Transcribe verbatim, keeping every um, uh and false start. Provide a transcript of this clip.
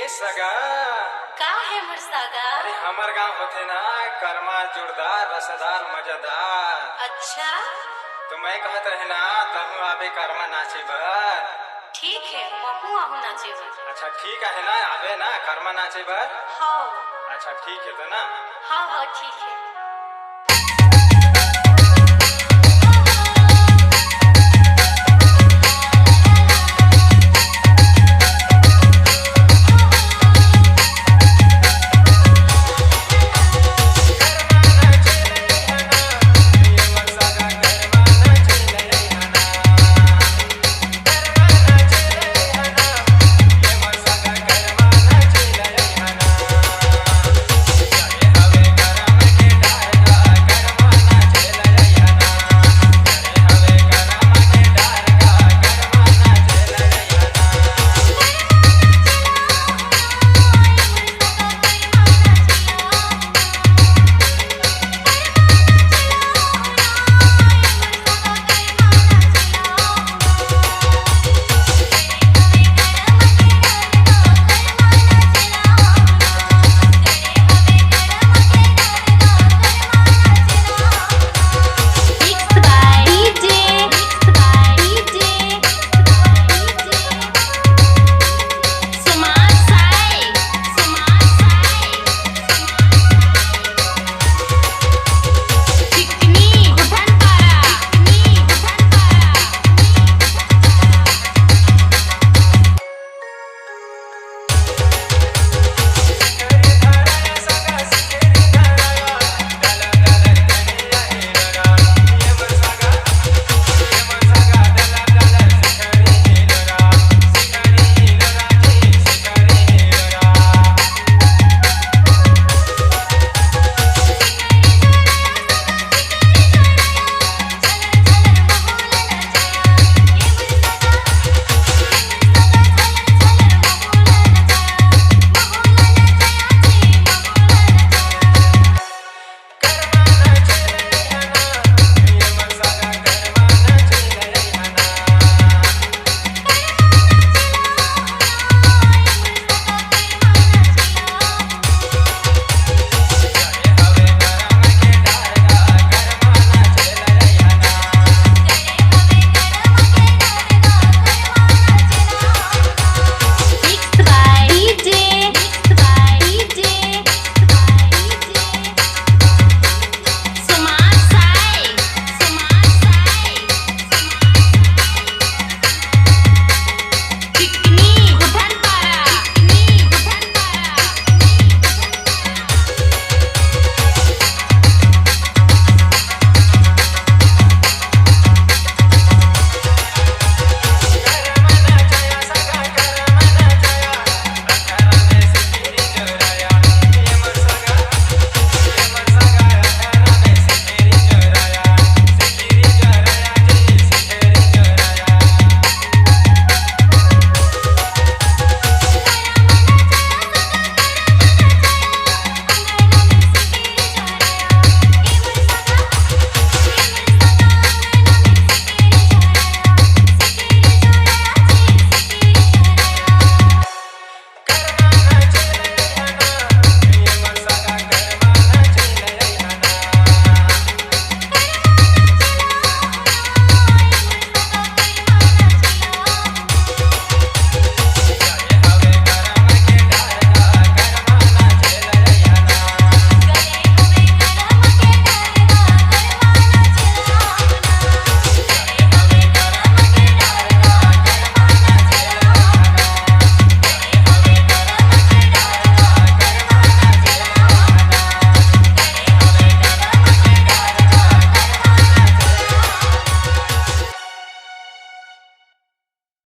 सगा। का हे मोर सगा? अरे, हमर गांव होथे ना, करमा जोरदार, रसदार, मजेदार। अच्छा? तो मैं कहत रहे ना, तहूं आबे करमा नाचे बर। ठीक हे, महूं आहूं नाचे बर। अच्छा, ठीक हे ना, आबे ना करमा नाचे बर। हाँ। अच्छा, ठीक हे तो ना। हाँ, हाँ, ठीक हे।